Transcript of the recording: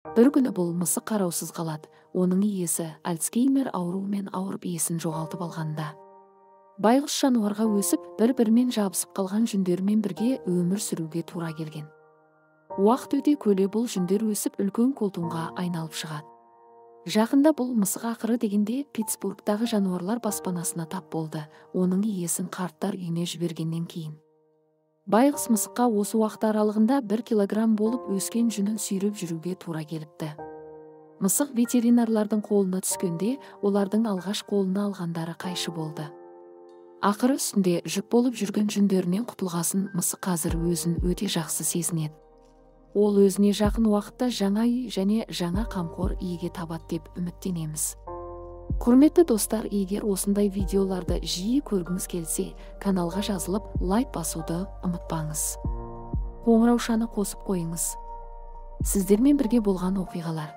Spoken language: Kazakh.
Бір күні бұл мысық қараусыз қалады. Оның иесі Альцгеймер ауруымен ауырып, иесін жоғалтып алғанда. Байғұс жануарға өсіп, бір-бірімен жабысып қалған жүндерімен бірге өмір сүруге тура келген. Уақыт өте келе бұл жүндер өсіп, үлкен колтунға айналып шығады. Жақында бұл мысық ақыры дегенде Питтсбургтағы жануарлар баспанасына тап болды, оның иесін қарттар үйіне жібергеннен кейін. Байғұс мысыққа осы уақыт аралығында 1 килограмм болып өскен жүнін сүйреп жүруге тура келіпті. Мысық ветеринарлардың қолына түскенде, олардың алғаш қолына алғандары қайшы болды. Ақыры үстінде жүк болып жүрген жүндерінен құтылғасын, мысық қазір өзін өте жақсы сезінеді. Ол өзіне жақын уақытта жаңа үй және жаңа қамқор иеге табады деп үміттенеміз. Құрметті достар, егер осындай видеоларды жиі көргіңіз келсе, каналға жазылып, лайк басуды ұмытпаңыз. Қоңыраушаны қосып қойыңыз. Сіздермен бірге болған оқиғалар.